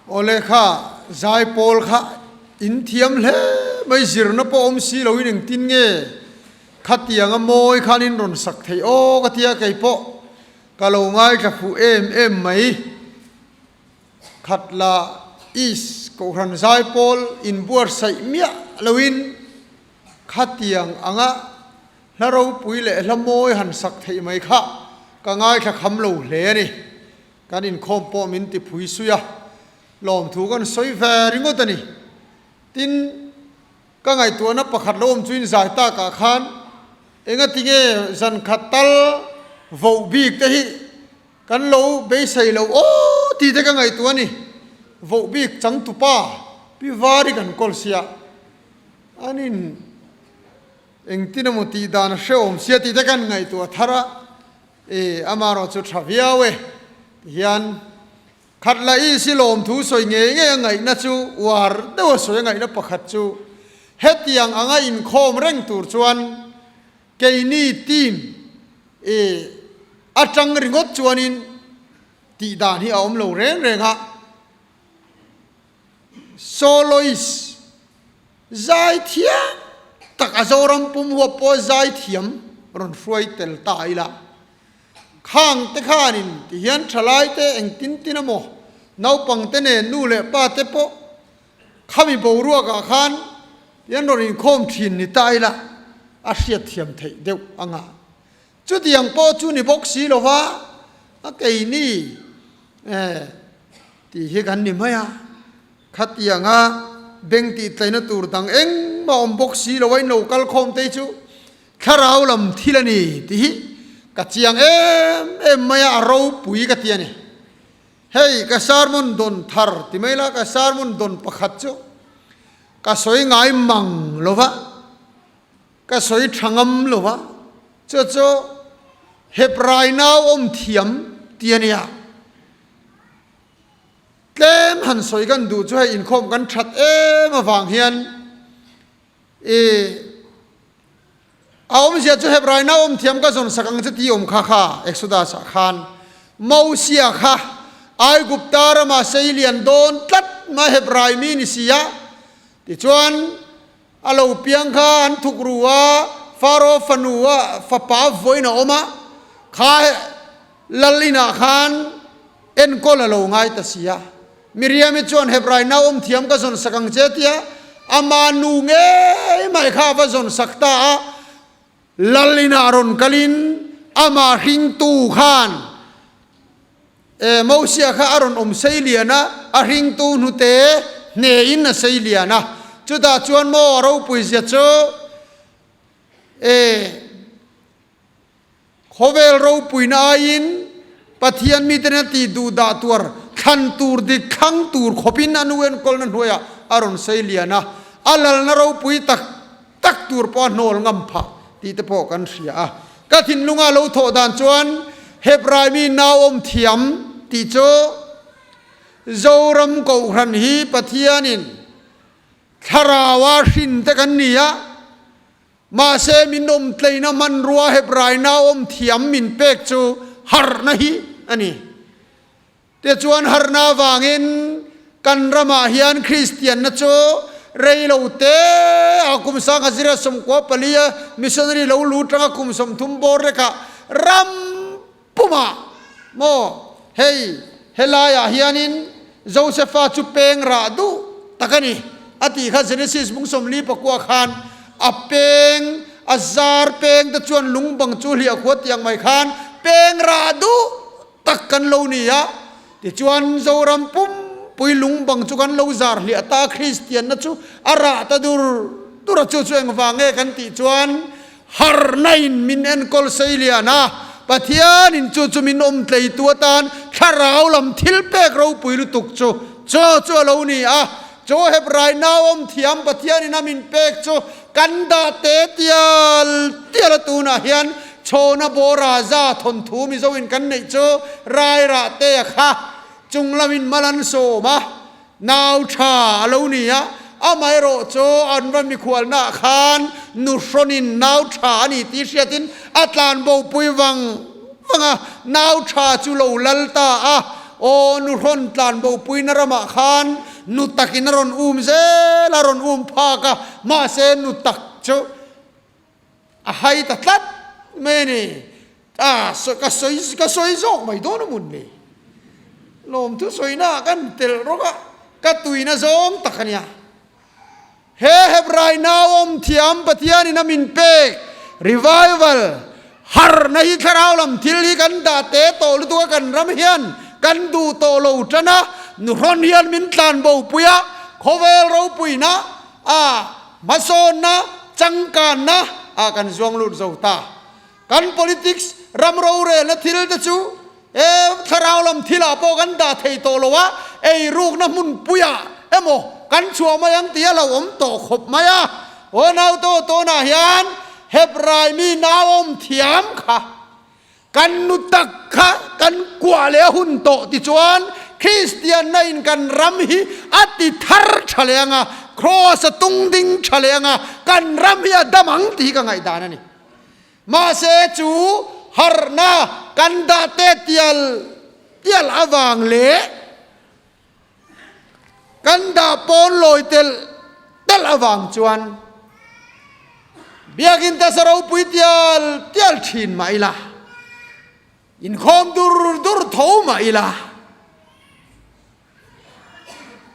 Awle kha zaipawl kha in thiam hle mai zirna pawh awm si loin engtin nge khatianga mawi khan in rawn sak theih aw ka tia keipawh ka lo ngaithla fuh em em mai. Khatla East Kohhran zaipawl inbuatsaih miah loin khatiang anga hla ropui leh hla mawi han sak theih mai kha ka ngaithla kham lo hle a ni. Kan inkhawm pawh min ti phui sui a, lawmthu kan sawi ve ringawt a ni. Tin, ka ngaihtuahna pakhat lo awm chu inzai takah khan engatinge zan khat tal voh bik te hi Kan lo beisei lo aw tih te ka ngaihtuah a ni. Voh bik changtupa Pi Vari kan kawl sia, an in engtin emaw tih dan a hrehawm sia tih te kan ngaihtuah thar a, e amaherawh chu tha viau e ti hian khat la i si lawmthu sawi ngei ngei a ngaihna chu uar deuh a sawi a ngaihna pakhat chu hetiang anga inkhawm reng tur chuan Keini team e atang ringawt chuanin tih dan hi a awm lo reng reng a, soloist zai thiam tak a Zoram pum huap pawh zai thiam rawn hruai tel ta ila, khang te khanin ti hian thalai te engtin tin emaw naupang te nen nu leh pa te pawh Khami boruakah khan tian rawn inkhawm thin ni ta ila a hriatthiam theih deuh anga. Chutiang pawh chu ni bawk si lova a keini eh tih hi kan ni mai a. Khatianga beng tih tlaina tur dang engmah awm bawk si lo a in lo kal khawm te hi chu thlarau lam thil a ni tih hi ka chiang em em mai a, a ropui ka ti a ni. Hei ka sermon dawn thar ti mai la, ka sermon dawn pakhat chu ka sawi ngai mang lo va, ka sawi tha ngam lo va, chu chu Hebrai nau awm thiam ti a nia. Tlem han sawi kan duh chu hei inkhawm kan that em avang hian i A awmzia chu Hebrai nau awm thiam ka zawn sak ang che tih awm kha kha Exodus ah khan Mosia kha Aigupta rama sei lian dawn tlat mai Hebrai mi ni si a, tichuan a lo piang kha an thuk ru a, Faro fanu a fapa vawiin a awm a, kha lal inah khan enkawl a lo ngai ta si a. Miriam-i chuan Hebrai nau awm thiam ka zawn sak ang che tia ama nu ngei mai kha a va zawn sak ta a, Lal inah rawn kalin ama hringtu khan e Mosia kha a rawn awm sei lian a, a hringtu hnute hnehin a sei lian a, chutah chuan maw a ropui zia chu e. Khawvel ropuina aiin Pathian mite nen tih duh dah tuar thlan tur dik thlang tur khawpin a nu enkawlna hnuaiah a rawn sei lian a, a lalna ropui tak tak tur pawh a hnawl ngam phah tih te pawh kan hria a. Ka thinlunga lo thawh dan chuan Hebrai mi nauawm thiam tih chu Zoram Kohhran hi Pathianin Thlaraua hrin te kan ni a, Mahse min awm tleina hmanrua Hebrai nau awm thiam min pek chu harhna hi a ni. Tichuan harhna avangin kan ramah hian Kristianna chu rei lo te a kum 1994 a missionary lo lu tanga kum 30 bawr lekah ram pumah maw hei helaiah hianin Josefa chu peng rah duh tak a ni a tih kha Genesis bung 49 khan a peng a zar peng te chuan lung bang chu hliah khua tih ang mai khan peng rah duh tak kan lo ni a tichuan Zoram pumpui lung bang chu kan lo zar hliah ta Kristianna chu a rah ta dur dur a chu chu engvang nge kan tih chuan Harhna in min enkawl sei lian a, Pathian in chu chu min awm tleitu atan thlarau lam thil pek ropui lutuk chu chaw chu a lo ni a. Chaw Hebrai nau awm thiam Pathian in a min pek chu kan dah te tial tial a tunah hian chhawna bawra za thawnthu Mizo in kan neih chu Rairah te a kha chunglam in mal an sawm a. Nau tha a lo ni a, amaherawh chu an va mikhualnaah khan nuhrawnin nau tha a ni tih hriatin a tlanbo pui vang vang a, nau tha chu lo lal ta a. Aw nu hrawn tlan bo puina ramah khan nu takin a rawn um zel a rawn um phak a, mahse nu tak chu a hai ta tlat mai a ni. A ka sawi ka sawi zawk mai dawn a mun ni. Lawmthu sawina ah kan telh rawk a, ka tuina zawng tak a nia. He Hebrai nauawm thiam Pathianin a min pek revival harhna hi thlarau lam thil hi kan dah te tawh lutuk a, kan ram hian kan duh tawh lo tan a, nuhrawn hian min tlan bo pui a, khawvel ropuina a hmasawnna changkanna ah kan zuang lut zo ta. Kan politics ram rorelna thil te chu he thlarau lam thilah pawh kan dah thei tawh lo a, eirukna hmunpuiah emaw kan chhuah mai ang tih a lo awm tawh khawp mai a. Aw naute aw tawnah hian Hebrai mi nauawm thiam kha kan nu tak kha kan kuah leh a hun tawh tichuan Kristianna in kan ram hi a ti thar tha leh ang a, Kraws a tung ding tha leh ang a, kan ram hi a dam ang tih hi ka ngaihdan a ni. Mahse chu harhna kan dah te tial tial avang leh kan dah pawn lawi telh telh avang chuan Biakinn te sa ropui tial tial thin mah ila, inkhawm dur dur tho mah ila,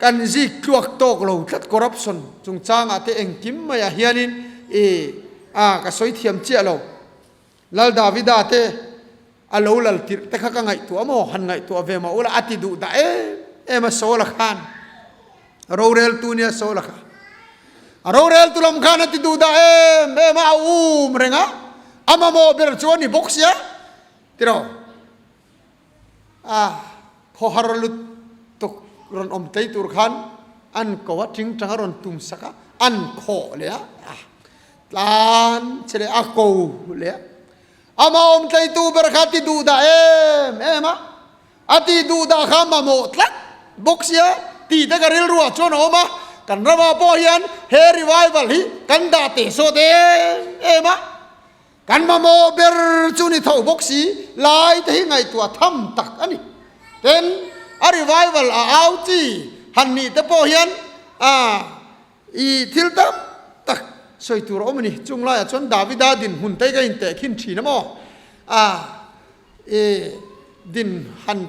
Kan zik tluak tawk lo tlat corruption chungchangah te engkim maiah hianin i a ka sawi thiam chiah lo. Lal Davida te a lo lal tirh te kha ka ngaihtuah maw han ngaihtuah ve mah ula a ti duh dah em em a Saula khan roreltu nia Saula kha a roreltu lam khan a ti duh dah em em a a um reng a a mamawh ber chu a ni bawk sia tiraw. A khawhar lutuk rawn awm tlei tur khan an ko a, tingtang a rawn tum sak a, an khawh leh a, a tlan che leh a ko leh a. Amah awm tleitu ber kha ti duh dah em em a, a ti duh dah kha mamawh tlat bawk sia tih te ka rilruah chuan a awm a, kan ramah pawh hian he revival hi kan dah teh sawt em em a. Kan mamawh ber chu ni tho bawk si, lai te hi ngaihtuah tham tak a ni. Tin, a revival a au chi han nih te pawh hian a i thil tam tak sawi tur a awm a ni. Chung laiah chuan Davida dinhmun te hi ka inteh khin thin a maw? A i din han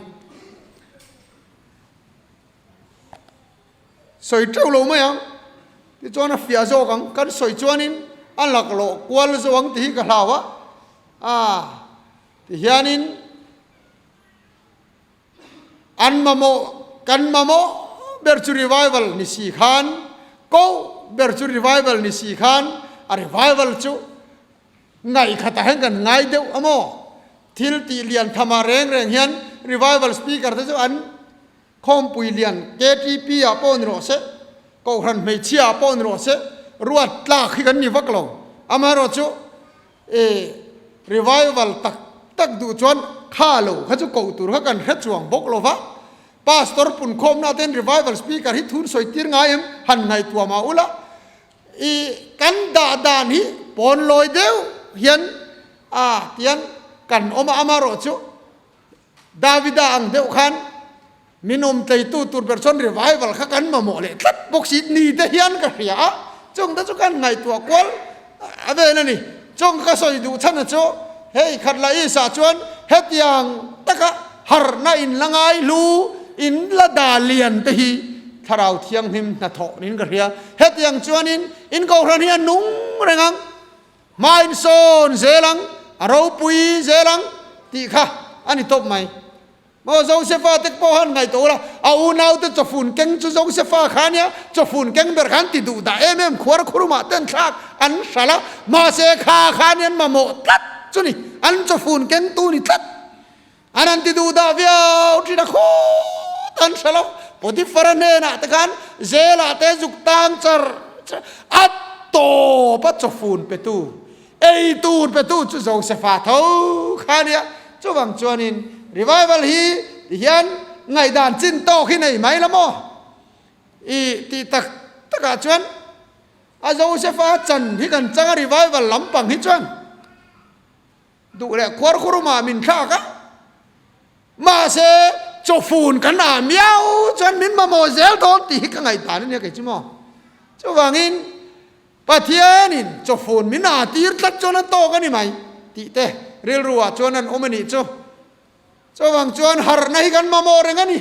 Sawi teuh lo mai ang, tichuan a fiah zawk ang, kan sawi chuanin a laklawh kual zo ang tih hi ka hlau a, aa tihianin an mamawh, kan mamawh ber chu revival ni si khan, koh ber chu revival ni si khan a revival chu Ngaihkhatah hian kan ngai deuh a maw? Thil tih lian thamah reng reng hian revival speaker te chu an Khawmpui lian KTP ah pawh ni rawh se, Kohhran hmeichhia ah pawh ni rawh se, ruat tlak hi kan ni vak lo. Amaherawhchu i revival tak tak duh chuan kha lo kha chu koh tur kha kan hre chuang bawk lo va. Pastor punkhawmna ten revival speaker hi thun sawi tir ngai em han ngaihtuah mah ula. I kan dah dan hi pawn lawi deuh hian a tian kan awm a, amaherawhchu Davida ang deuh khan min awm tleitu tur ber chuan revival kha kan mamawh leh tlat bawk si ni te hian ka hria a, chung te chu kan ngaihtuah kual a vel a ni. Chung ka sawi duh chhan a chu hei khat la Isa chuan hetiang taka harhna in la ngai hlu in la dah lian te hi Thlarau Thianghlim hnathawh niin ka hria. Hetiang chuanin in kohhran hi a nung reng ang. Hma in sawn zel ang, a ropui zel ang tih kha a ni tawp mai. Maw Josefa te pawh han ngaihtuah ula, a unaute chawfun keng chu Josefa kha ania, chawfun keng ber khan ti duh dah em em khuar khurumah ten thlak an hralh a, mahse kha kha anian mamawh tlat chu ni, an chawfun kengtu ni tlat. An han ti duh dah viau thin a khawt an hre lo. Potiphar-a hnenah te khan Zelah te zuk tang char char a tawp a chawfun petu, ei tur petu chu Joseph-a tho kha a nia. Chuvang chuanin revival hi ti hian ngaihdan chin tawk hi nei mai la maw? I tih tak takah chuan a Joseph-a chan hi kan chang a revival lampang hi chuan. Duh leh khuar khurumah min thlak a, mahse chawfun kan ah miau chuan min mamawh zel dawn tih hi ka ngaihdan a nia kei chu maw. Chuvangin Pathianin chawfun min ah tir tlat chuan a tawk a ni mai tih te rilru ah chuan an awm a nih chu. Chuvang chuan harhna hi kan mamawh reng a ni,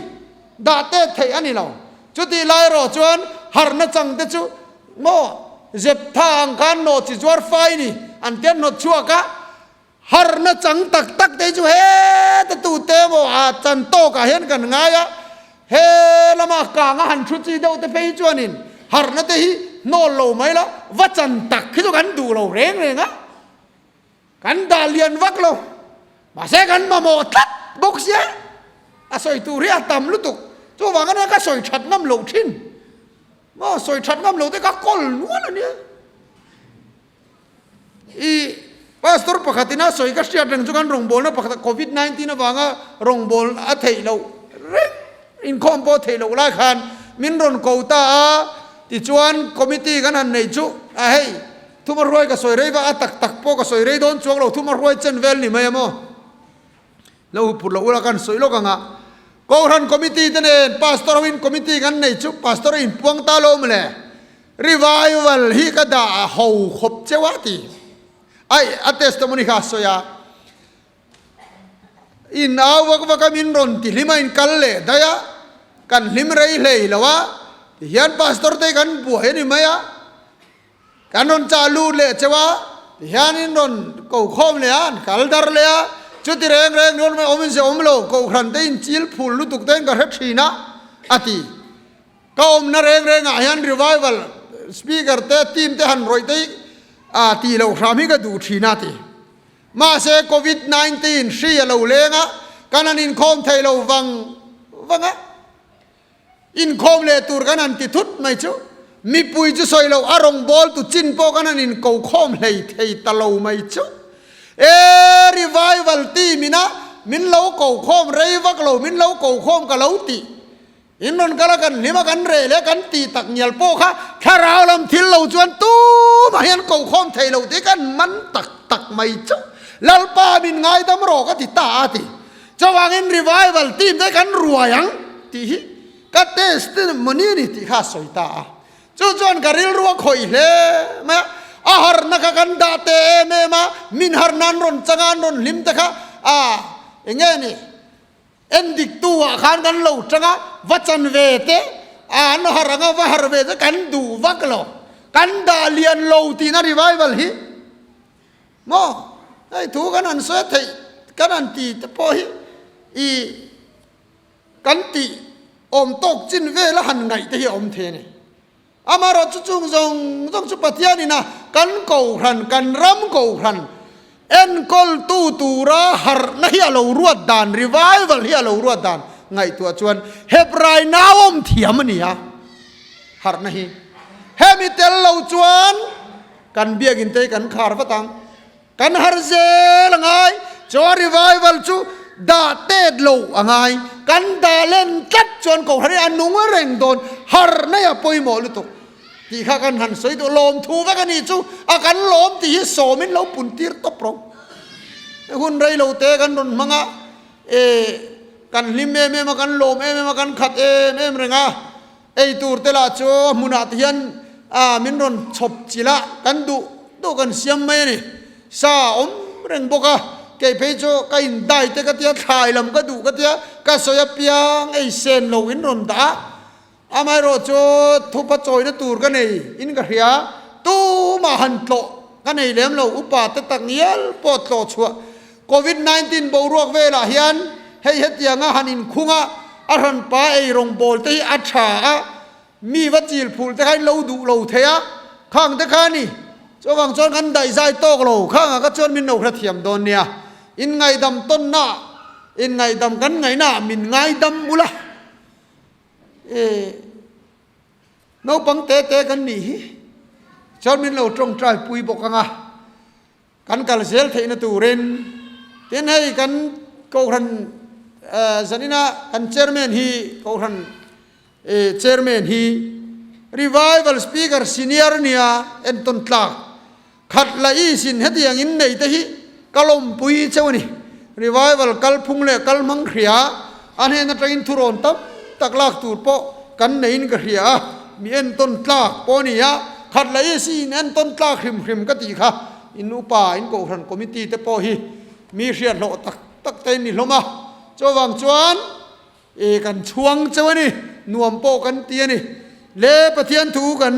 dah tet theih a ni lo. Chutih lai erawh chuan harhna chang te chu maw Zeptha ang khan nawh chi zuar fai ni an tia hnawt chhuak a, Harhna chang tak tak te chu heta tute emaw a chan tawkah hian kan ngai a, he lama kanga han thu chi deuh te phei chuanin harhna te hi hnawl lo mai la, va chan tak hi chu kan duh lo reng reng a, kan dah lian vak lo, mahse kan mamawh tlat bawk sia, a sawi tur hi a tam lutuk, chuvang ania ka sawi that ngam loh thin, maw sawi that ngam loh te ka kawl nual ania. I pastor pakhat ina sawi ka hriat reng chu kan rawngbawlna pakhat covid 19 avanga rawngbawlna a theih loh reng inkhawm pawh theih loh lai khan min rawn ko ta a tichuan committee kan han nei chu a hei thuma hruai ka sawi rei va a tak tak pawh ka sawi rei dawn chuang lo thuma hruai chen vel ni mai a maw. Lo hupur loh ula kan sawi lawk ang a, Kohhran Committee te nen Pastor hoin Committee kan nei chu Pastor a inpuang ta lo mawle, Revival hi ka dah ho khawp cheu a ti. Ai, a testimony kha a sawi a, In au vak vak a min rawn ti hlim a in kal leh daih a, kan hlim rei hlei lo a, tihian Pastor te kan buai a ni mai a. Kan rawn chah lut leh cheu a, tihianin rawn ko khawm leh a, an kal dar leh a, chuti reng reng rawn mai awmin se awm lo, kohhran te in chil phul lutuk te in ka hre thin a, a ti. Ka awmna reng rengah hian revival speaker te team te han rawih te hi a tih loh hram hi ka duh thin a, a ti. Mahse covid 19 hri a lo leng a, kan han inkhawm thei lo vang vang a. Inkhawm leh tur kan han ti thut mai chu mipui chu sawi loh a rawngbâwl tu chin pawh kan han inko khawm hlei thei ta lo mai chu. E revival team ina min lo ko khawm rei vak lo min lo ko khawm ka lo tih in rawn kal a kan hlim a kan reh leh kan tih tak ngial pawh kha thlarau lam thil lo chuan tumah hian ko khawm thei lo tih kan man tak tak mai chu. Lalpa min ngaidam rawh ka ti ta a ti. Chuvangin revival team te kan ruai ang tih hi ka testimony a ni tih kha a sawi ta a. Chu chuan ka rilru a khawih hle mai a, a harna kha kan dah te em em a, min harna an rawn chang a, an rawn hlim te kha a eng nge ni en dik tu ah khan kan lo chang a, va chan ve te a an har ang a, va har ve te kan duh vak lo, kan dah lian lo tihna revival hi. Maw? Hei thu kan han sawi theih kan han ti te pawh hi i kan tih awm tawk chin vela han ngaih te hi a awm thei a ni. Amaherawhchu chung zawng zawng chu Pathianin a kan kohhran, kan ram kohhran enkawltu tura harhna hi a lo ruat dan, revival hi a lo ruat dan ngaihtuah chuan Hebrai nauawm thiam a ni a, harhna hi. Hemi tel lo chuan Kan biakinn te hi kan khar vat ang. Kan har zel a ngai. Chuan revival chu dah tet lo a ngai. Kan dah len tlat chuan kohhran hi a nung reng dawn. Har nei a pawimawh lutuk tih kha kan han sawi duh. Lawmthu vek a nih chu a kan lawm tih hi sawmin lo pun tir tawp rawh. Hun rei lo te kan rawn hmang a, e kan hlim em em a, kan lawm em em a, kan khat em em reng a. Ei tur te lah chu a hmunah te hian ah min rawn chhawp chilh a, kan duh duh kan siam mai a ni. Sa a awm reng bawk a, kei phei chu ka in dai te ka tia, thlai lam ka duh ka tia, ka sawi apiang ei sen lo in rawn dah a. Amaherawh chu thupa chawina tur ka nei in ka hria, tumah han tlawh ka nei lem lo, upa te tak ngial pawh tlawh chhuah Covid 19 boruak velah hian hei hetianga han inkhung a, a hranpa ei rawngbâwl te hi a ṭha a, mi va chil phul te kha in lo duh lo thei a, khang te kha a ni. Chuvang chuan kan daihzai tawk lo, khangah kha chuan min lo hrethiam dawn nia. In ngaihdam tawnna, in ngaihdam kan ngaihnaah min ngaidam ula. E. Naupang te te kan nih hi chuan min lo ṭawngṭai pui bawk ang a. Kan kal zel theihna turin tin hei kan Kohhran zanina kan Chairman hi Kohhran Chairman hi Revival Speaker Senior nia entawn tlak khat la isin hetiang in nei te hi ka lawmpui cheu a ni. Revival kalphung leh kalhmang hria. A hnen atangin thurawn tam tak lak tur pawh kan neiin ka hria a, mi entawn tlak pawh a ni a, khat la isi in entawn tlak hrim hrim ka tih kha in upa in kohhran committee te pawh hi mi hriat hlawh tak tak te in ni hlawm a, chuvang chuan e kan chhuang cheu a ni, nuam pawh kan ti a ni. Le Pathian thu kan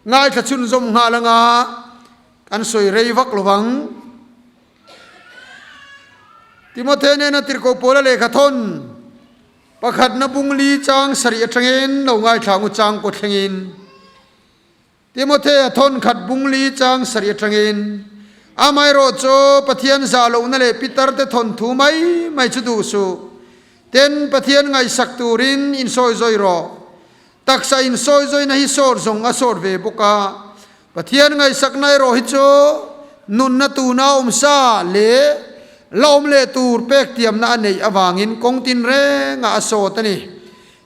ngaithla chhunzawm nghal anga kan sawi rei vak lovang. Timothe nena tirhkoh Paula lehkha thawn pakhatna bung li chang sarih atangin lo ngaithla ngu chang kaw thlengin Timothe a thawn khat bung li chang sarih atangin amaherawh chu Pathian zah lohna leh pitar te thawn thu mai mai chu duh suh. Ten Pathian ngaihsak turin insawi zawi rawh. Taksa insawi zawina hi sawr zawng a sawr ve bawk a, Pathian ngaihsakna erawh hi chu nunna tuna awm sa leh la awm leh tur pek tiamna a neih avangin kawng tinrengah a sawt a ni.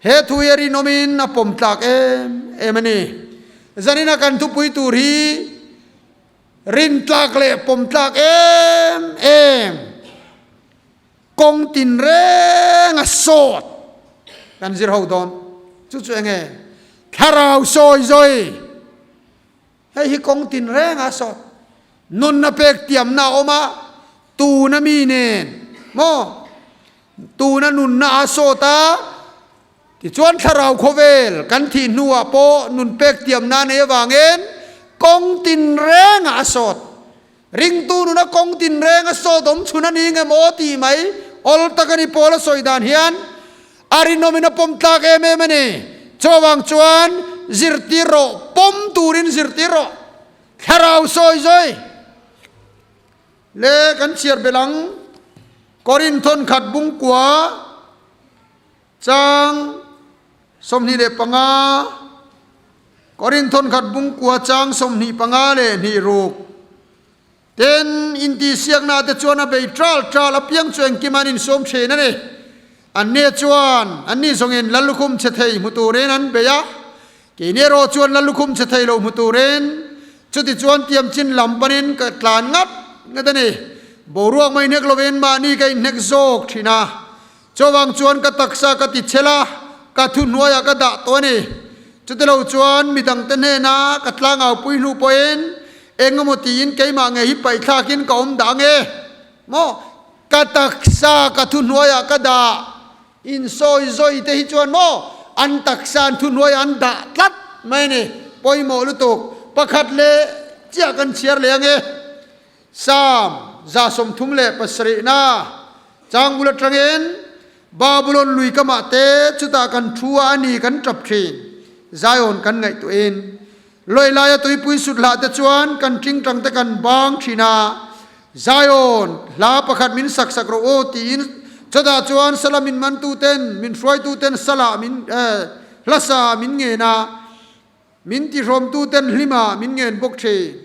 He thu hi a rinawmin a pawm tlak em em a ni. Zanina kan thupui tur hi rintlak leh pawm tlak em em. Kawng tinreng a sawt kan zir ho dawn. Chu chu enge? Thlarau sawi zawi. Hei hi kawng tinreng a sawt. Nunna pek tiamna a awm a, tuna mi nen maw? Tuna nunna a sawt a, tichuan thlarau khawvel kan thih hnuah pawh nun pek tiamna nei avangin kawng tinreng a sawt. Ringtu nuna kawng tinreng a sawt awm chhun a ni nge maw tih mai awl tak a ni Paul a sawi dan hian a rinawmin a pawm tlak em em a ni. Chuvang chuan zirtir rawh, pawm turin zirtir rawh. Thlarau sawi zawi le kan chhiar belh ang. Korinth thawnkhat bungkua Chang 25, Korinth thawnkhat bungkua chang 25 leh hnih ruk ten intihsiakna te chuan a bei ṭal ṭal apiang chu engkim an insawm ṭhin a ni. Anni chuan anni zawngin Lallukhum chhe thei hmu turin an bei a, keini erawh chuan Lallukhum chhe thei lo hmu turin chuti chuan tiamchin lam panin ka tlan ngat ngat a ni. Boruak mai hnek lovin mahni ka inhnek zawk ṭhin a. Chuvang chuan ka taksa ka ti chhel a, ka thuhnuaiah ka dah tawh a ni. Chutilo chuan midangte hnena ka tlangaupui hnu pawhin eng emaw tiin keimah ngei hi paihthlakin ka awm dah ange maw? Ka taksa ka thuhnuaiah ka dah insawi zawi te hi chuan maw an taksa an thuhnuaiah an dah tlat mai a ni. Pawimawh lutuk pakhat leh chiah kan chhiar leh ange. Psalm 37 na Changbul atangin Babulon lui kamah te chutah kan thu a ani kan tap thin. Zion kan ngaihtuahin lawi laia tuipui sut hlah te chuan kan tingtang te kan bang thin a. Zion hla pakhat min sak sak rawh aw tiin chutah chuan sala min mantu ten min hruaitu ten sala min hlasa min ngen a. Min tihrawmtu ten hlima min ngen bawk thin.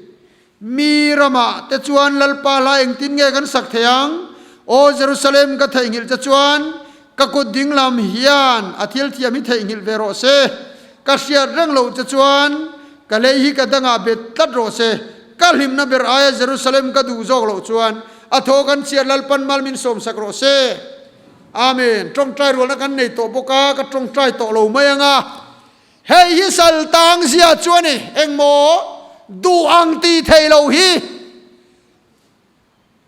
Mi ramah te chuan Lalpa hla engtin nge kan sak thei ang? Aw Jerusalem ka theihnghilh che chuan ka kut dinglam hian a thil thiam hi theihnghilh ve rawh se. Ka hriat reng loh che chuan ka lei hi ka dangah bet tlat rawh se. Ka hlimna ber aia Jerusalem ka duh zawk loh chuan a thaw kan chhiat Lalpan mal min sawmsak rawh se. Amen. Tawngtai rualna kan nei tawh bawk a, ka tawngtai tawh lo mai ang a. Hei hi sal tang zia chu a ni. Engmaw duh ang ti thei lo hi.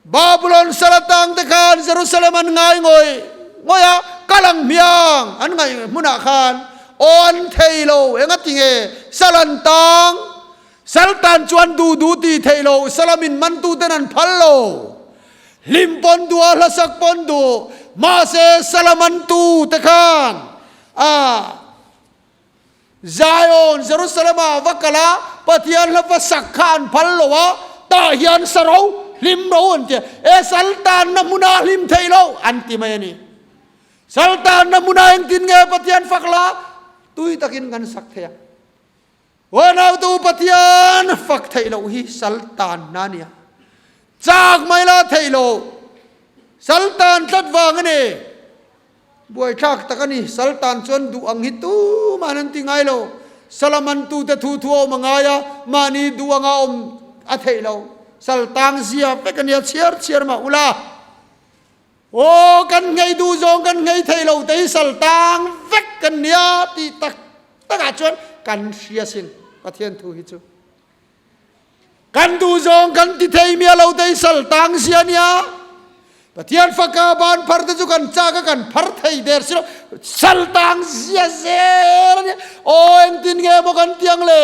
Babulon sal atang te khan Jerusalem an ngai ngawih ngawih a, kal ang hmiang an ngaih hmunah khan aw an thei lo. Engati nge sal an tang? Sal tan chuan duh duh ti thei lo, salamin mantu ten an phal lo. Hlim pawn duh a, hlasak pawn duh, mahse sala mantu te khan a Zion, Jerusalem ah va kal a, Pathian hla va sak kha an phal lo a, tah hian sa ro, hlim ro an ti a, e sal tanna hmunah hlim thei lo an ti mai a ni. Sal tanna hmunah engtin nge Pathian fak la? Tui takin kan sak thei a. Unautu Pathian fak theih loh hi sal tanna a nia. Chak mai la theih lo, sal tan tlat vang a ni. Buaithlak tak a ni. Saltan chuan duh ang hi tumahin an ti ngai lo. Salamantute thu thu a awm a ngai a, mahni duh anga awm a theih lo. Saltang zia vek a nia, chhiar chhiar mah ula. Aw kan nghei duh zawng kan nghei thei lo te hi sal tang vek kan nia tih tak takah chuan kan hria sin Pathian thu hi chu. Kan duh zawng kan ti thei miah lo te hi sal tang sia nia. Pathian faka ban phar te chu kan chak a kan phar thei der si lo. Sal tang zia zel a nia. Aw engtin nge maw kan tiang le?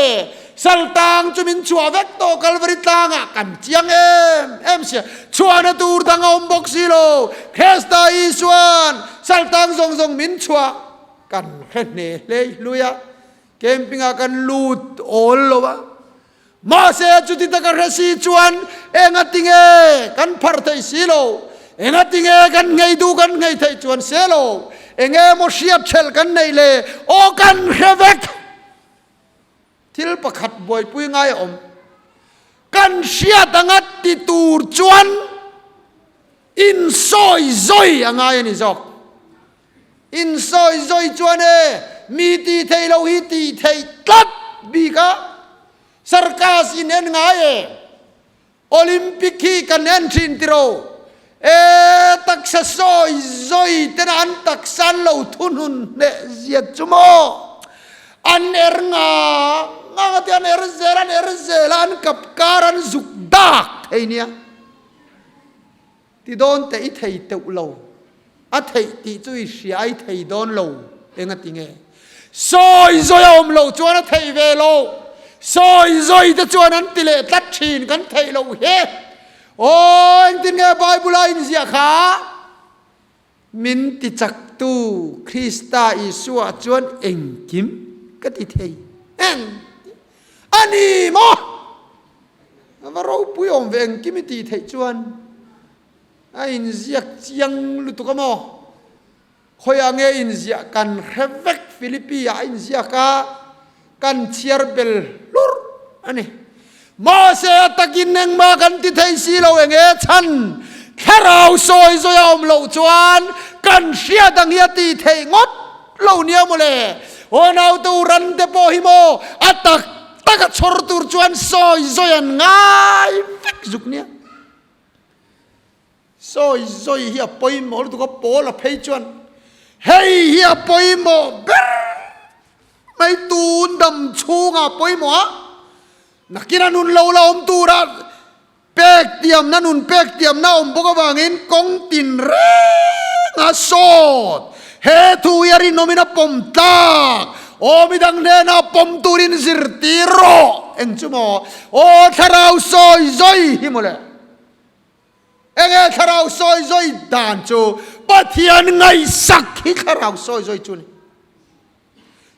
Sal tang chu min chhuah vek tawh Kalvari tlangah kan chiang em em sia. Chhuahna tur dang a awm bawk si lo. Krista Isuan sal tang zawng zawng min chhuah kan hre hne hlei hlui a. Camping ah kan lut awl lo a. Mahse chuti taka hre si chuan engati nge kan phar theih si lo? Engati nge kan nghei duh kan nghei theih chuan se lo? Enge maw hriat hrelh kan neih le? Aw kan hre vek! Thil pakhat buaipui ngai a awm. Kan hriat anga ti tur chuan insawi zawi a ngai a ni zawk. Insawi zawi chuan e, mi tih theih loh hi tih theih tlat bik a, circus in en ngai e, Olympic hi kan en thin tiro, e taksa sawi zawi tena an taksa an lo thunun hneh zia chu maw, an er nga nga te an er zel an er zel a, an kap kar an zuk dak thei nia. Ti dawn teh i thei teuh lo. A theih tih chu i hria a i thei dawn lo. Engati nge? Sawi zawi a awm loh chuan a theih ve lo. Sawi zawi te chuan an ti leh tlat thin kan theih loh hi. Aw engtin nge Bible a inziah kha? Min ti chaktu Krista Isua chuan engkim ka ti thei. Eng a ni maw? A va ropui awm ve engkim i tih theih chuan a inziak chiang lutuk a maw? Khawiah nge inziah kan hre vek Philippi ah a inziak a, kan chhiar bel hlur a ni. Mahse a takin engmah kan ti thei si lo eng e chhan thlarau sawi zawi a awm loh chuan kan hriat ang hi a tih theih ngawt lo nia mawle. Aw naute u ran te pawh hi maw a tak tak a chhawr tur chuan sawi zawi an ngai vek zuk nia. Sawi zawi hi a pawimawh lutuk a, Paul a phei chuan hei hi a pawimawh ber mai tun dam chhungah a pawimawh a, nakin a nun lo la awm tura pek tiamna nun pek tiamna a awm bawk avangin kawng tin renga sawt he thu hi a rinawmin a pawm tlak aw midang hnenah pawm turin zirtir rawh eng chu maw aw thlarau sawi zawi hi mawle. Enge thlarau sawi zawi dan chu Pathian ngaihsak hi thlarau sawi zawi chu ni.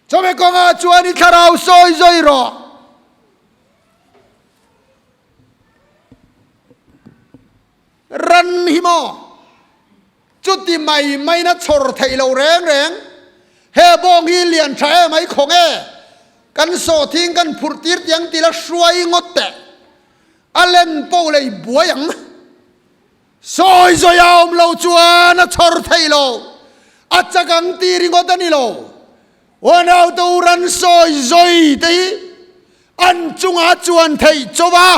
Chawhmeh kawngah chuan i thlarau sawi zawi rawh. Ran hi maw? Chuti mai maina chhawr theih lo reng reng. He bawng hi lian tha em ai khawng e. Kan sawhthing kan phurh tir tiang tila hruai ngawt teh. A len poh lei buai ang. Sawi zawi a awm lo chuan a chhawr thei lo. A chak ang tih ringawt a ni lo. Uanaute u ran sawi zawi te hi an chungah chuan theih chauh a.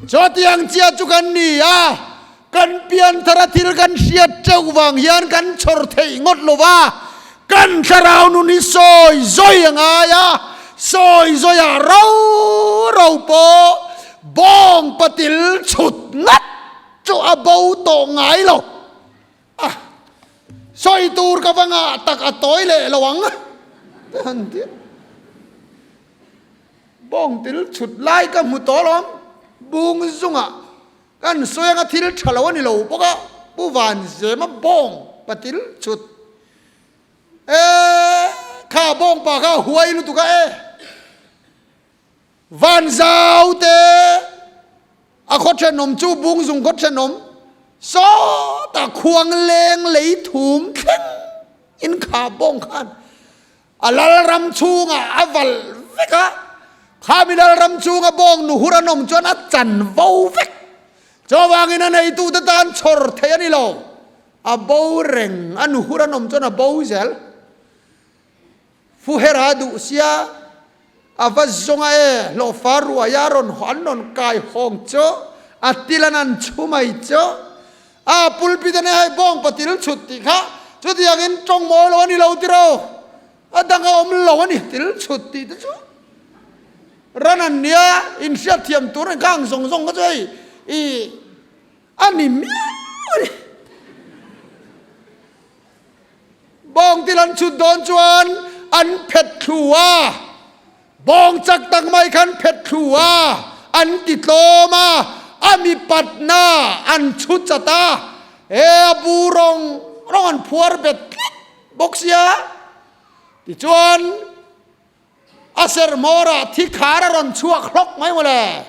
Chutiang chiah chu kan ni a, kan pianthara thil kan hriat teuh vang hian kan chhawr theih ngawt lo va. Kan thlarau nun hi sawi zawi a ngai a, sawi zawiah ro ro pawh bawng patil chhut ngat chu a bo tawh ngai lo. A sawi tur ka va ngah tak a tawi leh lo ang te han ti a. Bawng til chhut lai ka hmu tawh alawm, bung zungah Kan sawi anga thil tha lo a ni lo bawk a, Pu Vanzema bawng patil chhut e kha bawng pa kha a huai lutuk a e Vanzau te a khaw thenawm chu Bungzung khaw thenawm sawtah khuang leng lei thum thleng in kha bawng khan A lalram chhungah a valh vek a, khami lalram chhunga bawng nu hur an awm chuan a chan vo vek. Chuvangin a neitute tan chhawr theih a ni lo, a bo reng, a nu hur an awm chuan a bo zel. Fuhera a duh sia, a va zawng a e, hlawhfa ruaia rawn an rawn kai hawng chu, a tilan an chhu mai chu. A pulpit a nia hei bawng patil chhut tih kha chutiangin tawng mawi lo a ni lo tiro. A dang a awm lo a ni til chhut tih te chu. Ran an nia inhriat thiam tur a ni khang zawng zawng kha chu hei i a ni miau a ni. Bawng til an chhut dawn chuan an phet thlu a, bawng chak tak mai khan phet thlu a, an ti tlawm a, a mi patna an chhut chat a, he a bu rawng rawng an phuar bet tlat bawk sia. Tichuan A serhmawrah thi khar a rawn chhuak hlawk mai mawle.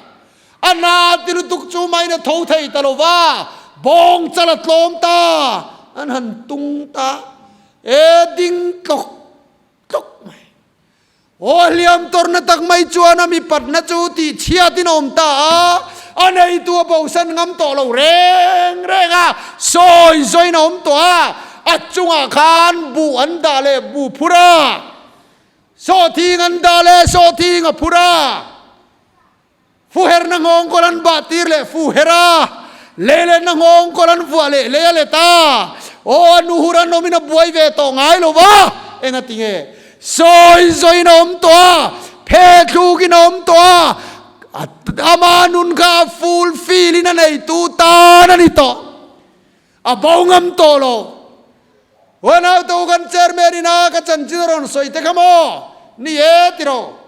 A na ti lutuk chu main a tho thei ta lo va, bawng chal a tlawm ta, an han tung ta e ding tlawk tlawk mai. Aw hliam tawrhna tak mai chuan a mipatna chu tih chhiatin a awm ta a, a neitu a bosan ngam tawh lo reng reng a, sawi zawiin a awm tawh a, a chungah khan buh an dah leh buh phur a. Sawhthing an dah leh sawhthing a phur a, fuherna nghawng kawl an bah tir leh fuher a, leilenna nghawng kawl an vuah leh lei a let a, aw a nuhur an awmin a buai ve tawh ngai lo va, enga tinge sawi zawiin a awm tawh a, phe thlukin a awm tawh a, ama nun kha a fulfill in a neitu tan a ni tawh. A bo ngam tawh lo. Huanau te u kan chairman in a ka chanchin a rawn sawi te kha maw? Ni e ti ro.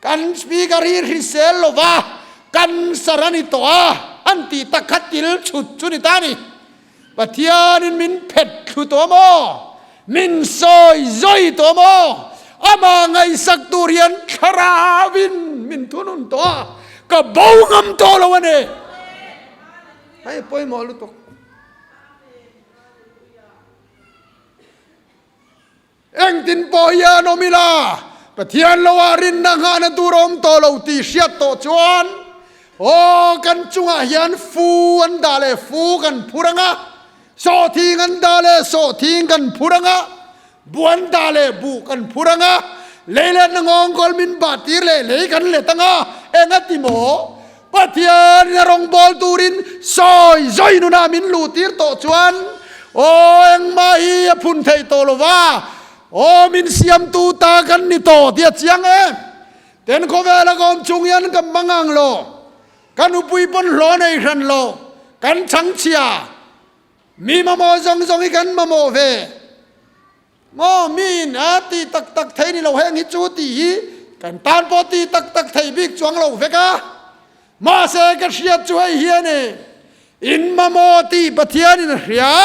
Kan speaker hi hrisel lo va, cancer a ni tawh a, an tih tak kha til chhut chu ni ta ni. Pathianin min phet thlu tawh maw? Min sawi zawi tawh maw? Amah ngaihsak tur hian thlarauin min thunun tawh a, ka bo ngam tawh lo a ni. Hei pawimawh lutuk. Engtin pawh hian awm ila, Pathian loah rinna nghahna tur a awm tawh lo tih hriat tawh chuan, aw kan chungah hian fu an dah leh fu kan phur ang a, sawhthing an dah leh sawhthing kan phur ang a, bu an dah leh buh kan phur ang a, lei letna nghawngkawl min bah tir leh lei kan let ang a, engati maw? Pathian a rawngbâwl tûrin sawi zawi nunah min luhtîr tawh chuan, Aw, engmah hi a phun theih tawh lo va, aw, min siamtu ta kan ni tawh tih a chiang e. Ten khawvêla ka awm chung hian ka hmang ang lo, ka nupui pawn hlawh nei hran lo, kan chhangchhia, mi mamawh zawng zawng hi kan mamawh ve. Maw miin a ti tak tak thei ni lo heng hi chu tih hi kan tan pawh ti tak tak thei bik chuang lo vek a. Mahse ka hriat chu hei hi a ni, in mamawh tih Pathianin a hria,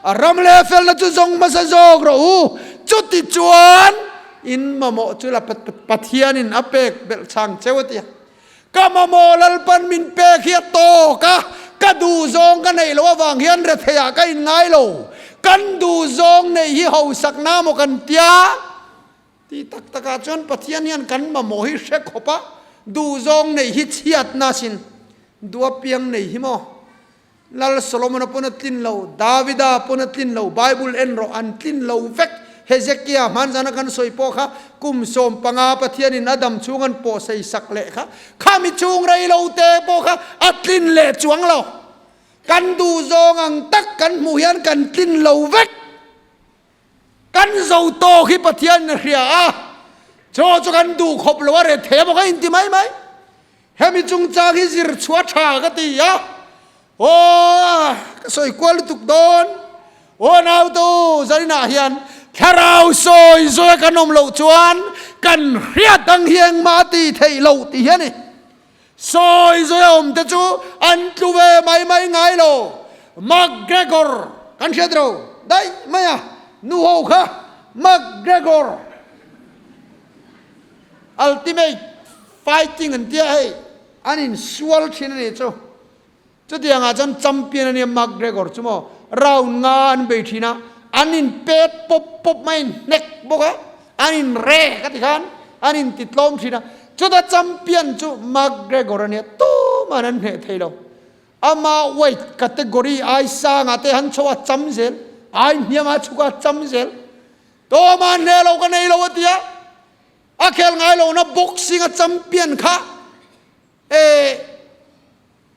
a ram leh felna chu zawng hmasa zawk rawh u, chuti chuan in mamawh chu la Pathianin a pek belh chang cheu a ti a. Ka mamawh Lalpan min pek hi a tawk a, ka duhzawng ka neih loh avang hian retheiah ka inngai lo. Kan duhzawng neih hi hausakna maw kan tia? Tih tak takah chuan Pathian hian kan mamawh hi hre khawp a, duhzawng neih hi chhiatna sin duh apiang nei hi maw? Lal Solomona pawn a tlin lo, Davida pawn a tlin lo, Bible en rawh an tlin lo vek. Hezekia hmanzana kan sawi pawh kha kum 15 Pathianin a dam chhung an pawh sei sak leh kha, khami chhung rei lo te pawh kha a tlin leh chuang lo. Kan duh zawng ang tak kan hmuh hian kan tlin lo vek. Kan zo tawk hi Pathianin a hria a, chaw chu kan duh khawp lo a rethei a maw ka inti mai mai. Hemi chungchang hi zir chhuah tha ka ti a, aw ka sawi kual lutuk dawn. Aw nautu zaninah hian thlarau sawi zawia kan awm loh chuan kan hriat ang hi engmah a ti theih loh tih hi a ni. Sawi zawia awm te chu an tlu ve mai mai ngai lo. McGregor kan hriat ro daih mai a, nu ho kha McGregor ultimate Fighting an tia hei an insual thin a nih chu. Chutiangah chuan champion a nia McGregor chu maw round nga an bei thin a, an in pet pawp pawp mai in hnek bawk a, an in rek a ti khan an in ti tlawm thin a. Chuta champion chu McGregor a nia tuman an hneh thei lo. Ama weight category ai sangah te han chho a cham zel, ai hniamah chhuk a cham zel. Tuman hneh lo ka nei lo a tia. A khel ngai lohna boxing a champion kha e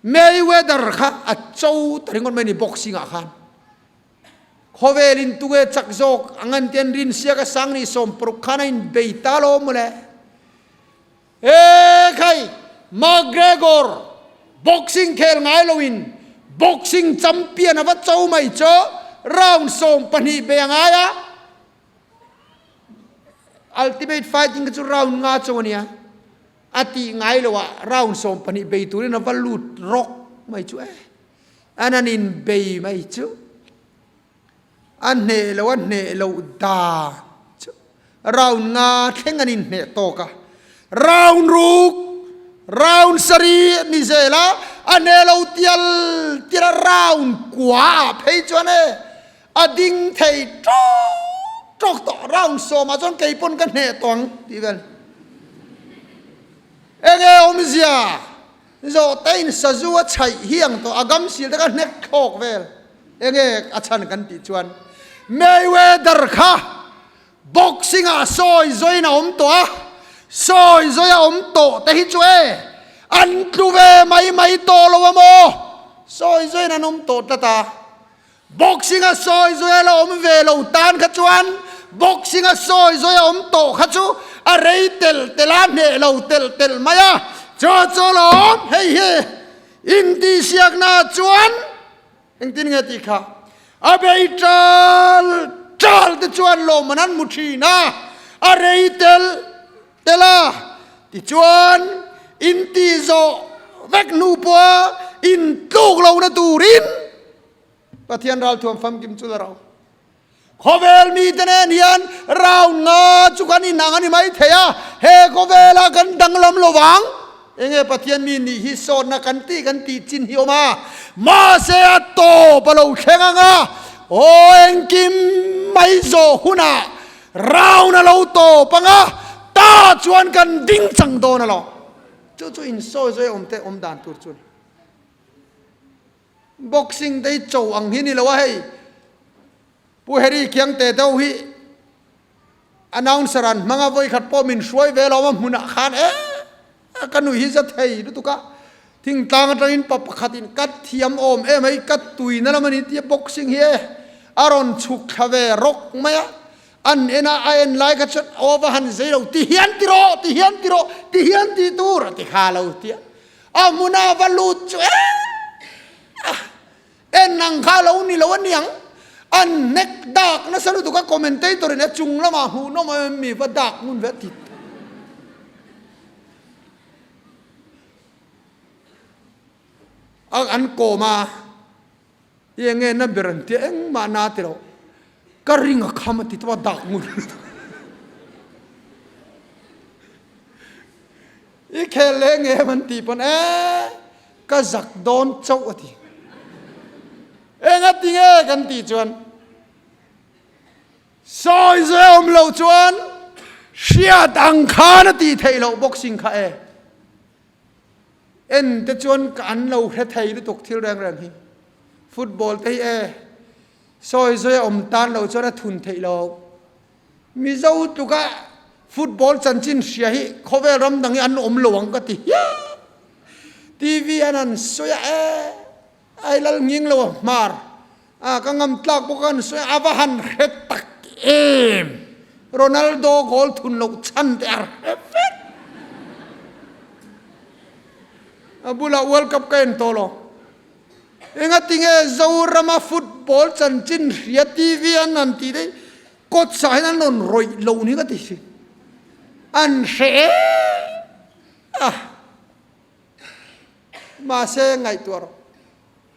Mayweather kha a cho ta ringawt mai a ni boxing ah khan. Khawvel in tunge chak zawk ang an ti an rin siak a sang ni 60 khan a in bei ta lo mawle. He khai McGregor boxing khel ngai lo in boxing champion a va cho mai chu round 12 bei a ngai a. Ultimate fighting kha chu round nga cho a nia. A tih ngai lo ah round 12 bei turin a va lut rawk mai chu e. An an in bei mai chu. A hneh lo a hneh loh dan chu round nga thleng an inhneh tawk a, round ruk, round sarih ni zel a, a hneh lo tial tial a round kua ah phei chuan e a ding thei tawk tawk tawh, round sawmah chuan kei pawn ka hneh tawh ang tih vel. Enge awmzia? Zawhte in sazu a chhaih hi ang tawh a gam sil te kha hnek thlawk vel. Enge a chhan kan tih chuan Mayweather kha boxing ah sawi zawiin a awm tawh a, sawi zawi a awm tawh te hi chu e an tlu ve mai mai tawh lo a maw? Sawi zawiin an awm tawh tlat a. Boxing a sawi zawi a la awm ve lo tan kha chuan boxing a sawi zawi a awm tawh kha chu a rei telh telh a, hneh lo telh telh mai a, chu chu lawm hei hi intihsiakna chuan engtin nge tih kha a bei tal tal te chuan lawmman an hmu thin a, a rei telh telh a, tichuan intihzawh vek hnu pawha intluk lohna turin Pathian ralthuam famkim chu la ro. Khawvel mite nen hian round nga chu kan inang a ni mai thei a, he khawvela kan danglam lo vang. Enge Pathian mi nih hi sawtna kan tih kan tih chin hi awm a, mahse a tawp a lo thleng ang a, aw engkim mai zawh hunah round a lo tawp ang a, ta chuan kan ding chang dawn alawm. Chu chu insawi zawi awm te awm dan tur chu a ni. Boxing te hi cho ang hi ni lo a hei. Pu Harry Khiangte deuh hi announcer an hmang a vawi khat pawh min hruai ve lo a hmunah khan e ka nui hi za thei lutuk a. Thingtlang atangin pa pakhat in ka thiam awm em hei ka tuina lam a ni tia boxing hi e a rawn chhuk thla ve rawk mai a. An en a a en lai kha chuan aw va han zei lo ti hian ti rawh ti hian ti rawh ti hian ti tur a ti kha lo tia. A hmuna va lut chu e en ang kha lo ni lo aniang. An hnek dak nasa lutuk a commentator in a chung lamah hmuhnawm em mi va dak ngun ve a ti. A an kawm a i enge na ber an tia engmah na ti lo. Ka ring a kham a ti tawp a dak ngun lutuk. I khel leh nge em an tih pawn e ka zak dawn chauh a ti. Enga ti nge kan tih chuan sawi zui a awm loh chuan hriat ang khan a tih theih loh boxing kha e. En te chuan ka an lo hre thei lutuk thil reng reng hi. Football te hi e sawi zui a awm tan loh chuan a thun theih loh. Mizo tluka football chanchin hria hi khawvel ram dang hi an awm lo ang ka ti hial. TV an han sawi a e ai lal nghing lo a hmar a ka ngam tlak bawk a an sawi a va han hre tak em. Ronaldo goal thun loh chhan te a hre vek. A bulah World Cup ka en tawh lo. Engatinge Zorama football chanchin hria TV an han tih daih kawt sah hian an rawn rawih lo ni ka ti si. An hre em a. Mahse ngaihtuah rawh.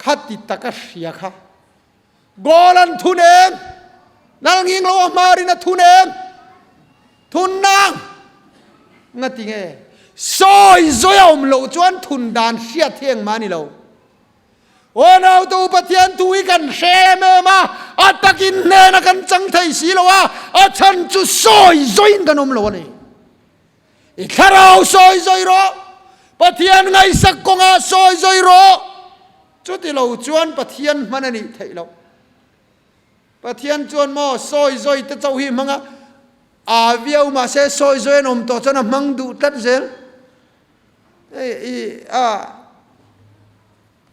Khati taka hria kha. Goal an thun em? Lal nging lo a hmarin a thun em? Thun nang! Ngati nge? Sawi zawi a awm loh chuan thun dan hriat hi engmah a ni lo. Aw nautu Pathian thu hi kan hre em em a, a takin hnena kan chang thei si lo a, a chhan chu sawi zawiin kan awm lo a ni. I thlarau sawi zawi rawh, Pathian ngaihsak kawngah sawi zawi rawh. Chuti lo chuan Pathian hman a nih theih loh. Pathian chuan maw sawi zawi te chauh hi hmang a, aa viau mahse sawi zawi an awm tawh chuan a hmang duh tlat zel. Hei i a.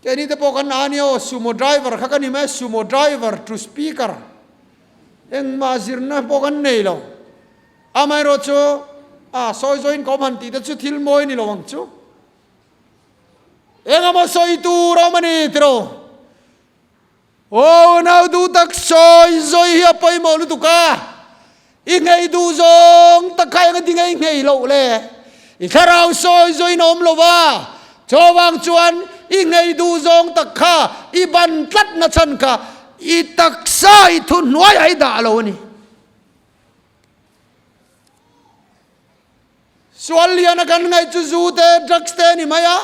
Keini te pawh kan a nia aw, sumo driver kha ka ni mai a, sumo driver to speaker engmah zirna pawh kan nei lo. Amaherawh chu a sawi zawhin ka awm han tih te chu thil mawi ni lo ang chu. Engemaw sawi tur a awm a ni tiraw? Aw nau duh tak sawi zawi hi a pawimawh lutuk a, i nghei duh zawng tak kha eng a ti ngei nghei loh le? I thlarau sawi zawiin a awm lo va, chuvang chuan i nghei duh zawng tak kha i ban tlat na chhan kha i taksa i thuhnuaiah i dah lo a ni. Sual liana kan ngaih chu zu te, drugs te a ni mai a.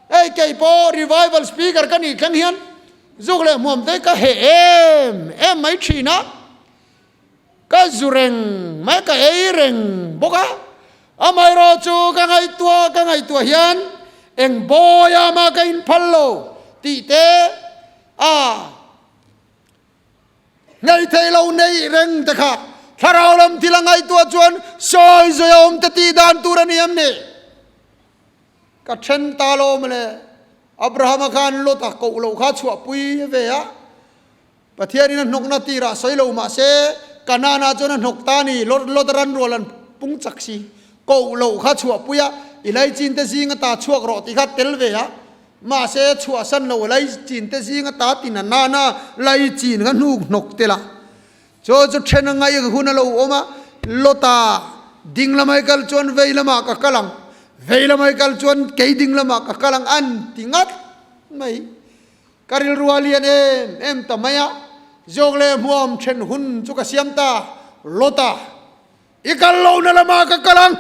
Hei kei pawh revival speaker ka nih thleng hian zuk leh hmuam te ka heh em em mai thin a. Ka zu reng mai, ka ei reng bawk a. Amaherawh chu ka ngaihtuah ka ngaihtuah hian eng bawia mah ka inphal lo tih te a. Ngaihtheih lo neih reng te kha thlarau lam thil a ngaihtuah chuan sawi zawi a awm te tih dan tur a ni em ni? Ka then ta lo mawle, Abrahama khan Lot-a koh loh kha chhuahpui ve a, Pathianin a hnawkna tirah sawi lo mah se Kanaan-ah chuan a hnawk ta a ni, Lot-a ran rual an pung chak si, koh loh kha chhuahpui a, i laichin te zing ata chhuak rawh tih kha tel ve a, Mahse, chhuahsan lo lai chin te zinga ta tin a nana lai chin kha hnuk hnawk tel a. Chaw chu then a ngaih hun a lo awm a, Lota, ding lamah i kal chuan vei lamah ka kal ang, vei lamah i kal chuan kei ding lamah ka kal ang an ti ngat mai. Ka rilru a lian em em ta mai a, zawk leh hmuam then hun chu ka siam ta, Lota, i kal lohna lamah ka kal ang,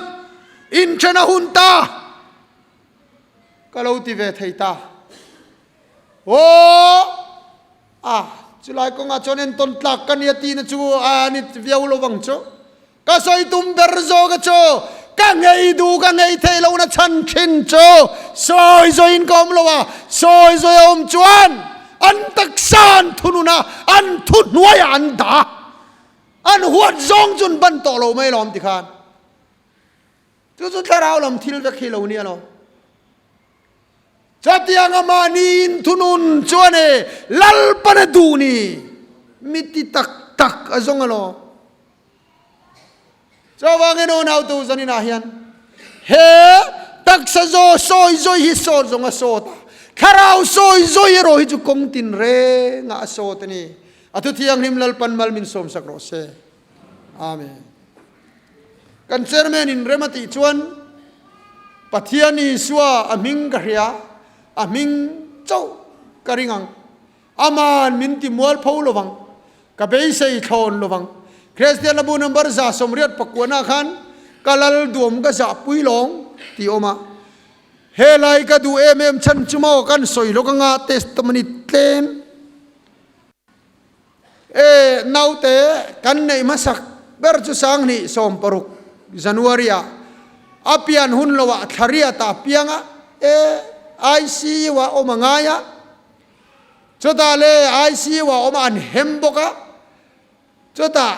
inthen a hun ta. Ka lo ti ve thei ta. Aw! A, chulai kawngah chuan entawn tlak ka nia tihna chu a ni viau lo vang chu. Ka sawi tum ber zawk a chu, ka ngei duh ka ngei theih lohna chhan thin chu sawi zawiin ka awm lo a, sawi zawi a awm chuan an taksa an thunun a, an thuhnuaiah an dah a, an huat zawng chu an ban tawh lo mai lawm tikhan. Chu chu thlarau lam thil vek hi lo nia lo. Chutianga mahni inthunun chuan e Lalpan a duh ni mi ti tak tak a zawng alawm. Chuvangin unautu zaninah hian he taksa zaw sawi zawi hi sawt zawng a sawt a, thlarau sawi zawi erawh hi chu kawng tin rengah a sawt a ni. A thuthianghlim Lalpan mal min sawmsak rawh se. Amen. Kan chairman in rem a tih chuan Pathian Isua a hming ka hria, a hming chauh ka ring ang. Aman min ti mual pho lovang, ka beisei thlawn lovang. Kristian Labu number 189 khan ka lal duam ka zahpui lawng tih awm a. Helai ka duh em em chhan chu maw kan sawi lawk anga testimony tlem. E naute kan neih hmasak ber chu Sanghnih 16 January ah a pian hun lo ah Thlariat ah a piang a, e ICU ah awm a ngai a, chutah le ICU ah awm a an hem bawk a, chutah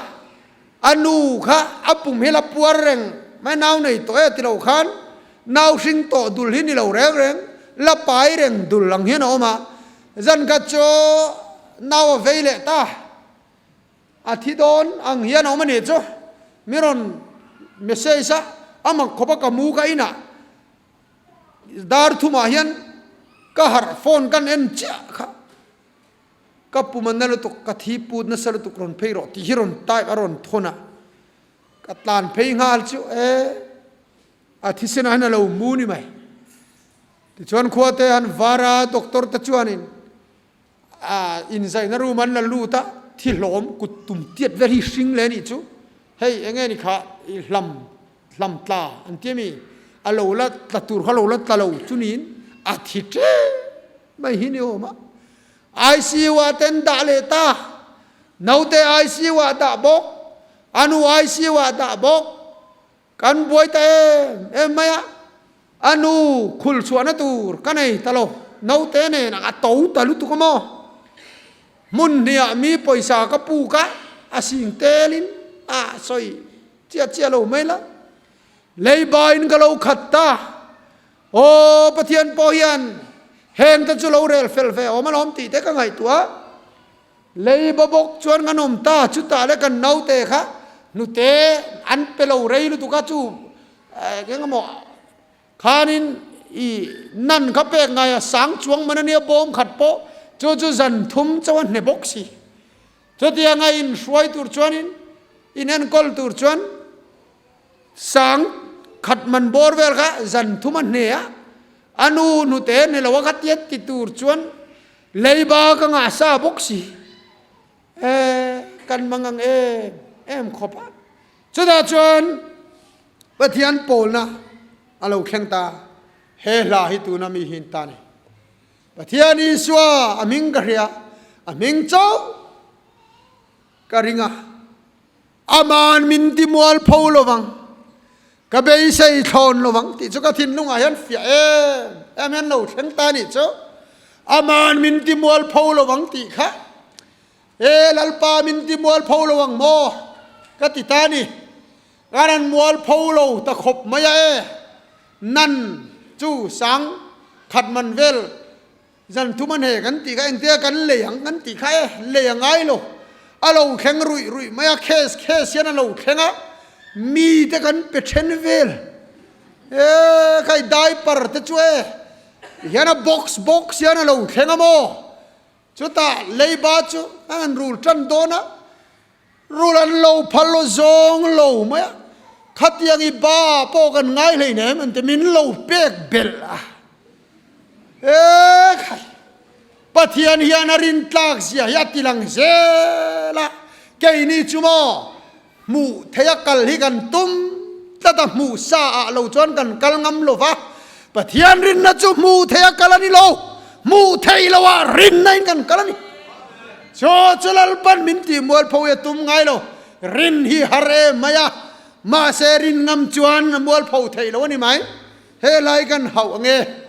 a nu kha a pum hi la puar reng mai nau nei tawh e ti lo khan nau hring tawh dul hi ni lo reng reng la pai reng dul ang hian a awm a, Zan khat chu nau a vei leh ta, a thi dawn ang hian a awm a nih chu. Mi rawn message a, a mak khawp a ka mu ka inah dar thumah hian ka harh phone kan en chiah kha ka pum a na lutuk, ka thi put nasa lutuk rawn phei rawh tih hi rawn type a rawn thawn a, ka tlan phei nghal chu e a thisenah hian a lo mu ni mai. Tichuan khuate han var a, doctor te chuanin a inzaihna room an la lut a, thi hlawm kut tum tiat vel hi hring leh anih chu, hei enge ni kha i hlam hlam tla an ti ami, a lo la tla tur kha lo la tla lo chu niin a thi ṭep mai hi ni awm a, ICU ah ten dah leh ta, naute ICU ah dah bawk, a nu ICU ah dah bawk. Kan buai ta em em mai a, a nu khul chhuahna tur ka nei ta lo, naute nen a to ta lutuk a maw? Hmun hniah mi pawisa ka puk a, a sing telin a sawi chiah chiah lo mai la, leiba in ka lo khat ta, aw Pathian pawh hian. Heng te chu lo rel fel ve awm alawm tih te ka ngaihtuah a. Leiba bawk chuan kan awm ta, chutah le kan naute kha hnute an pe lo rei lutuk a, chu eng emaw khanin i nan kha pek ngai a, sang chuang man ania bawm khat pawh chu chu zan thum chauh a hne bawk si. Chutianga inhruai tur chuanin inenkawl tur chuan Sang khat man bawr vel kha zan thum a hne a, a nu hnute ni lo a kha tiat ti tur chuan leiba ka ngah sa bawk si. E, kan mang ang em em khawp a. Chutah chuan Pathian pawlna a lo thleng ta, he hla hi tuna mi hi an ta ni. Pathian Isua a hming ka hria, a hming chauh ka ring a. Aman min ti mual pho lovang, ka beisei thlawn lovang tih chu ka thinlungah hian fiah em em hian lo thleng ta nih chu. Aman min ti mual pho lovang tih kha e Lalpa min ti mual pho lo ang maw ka ti ta ni. Kan an mual pho lo ta khawp mai a e nan chu sang khat man vel Zan thum a hne kan tih kha engtia kan lei ang kan tih kha e, lei a ngai lo. A lo thleng ruih ruih mai a, case case hian a lo thleng a, mi te kan pe then vel. E khai diaper te chu e, hian a box box hian a lo thleng a maw? Chutah leiba chu a han rul tan dawn a, rul an lo phal lo zawng lo mai a, khatiang i ba pawh kan ngai hleinem an ti, min lo pek belh a. E khai! Pathian hian a rintlak zia hi a ti lang zel a, keini chu maw hmuh theih a kal hi kan tum tlat a, hmuh sa ah lo chuan kan kal ngam lo va, Pathian rinna chu hmuh theih a kal a ni lo, hmuh theih lo ah rinna in kan kal a ni. Chu chu Lalpan min tih mualpho hi a tum ngai lo, rin hi har em mai a, mahse rin ngam chuan a mualpho theih lo a ni mai. He lai kan hauh ange.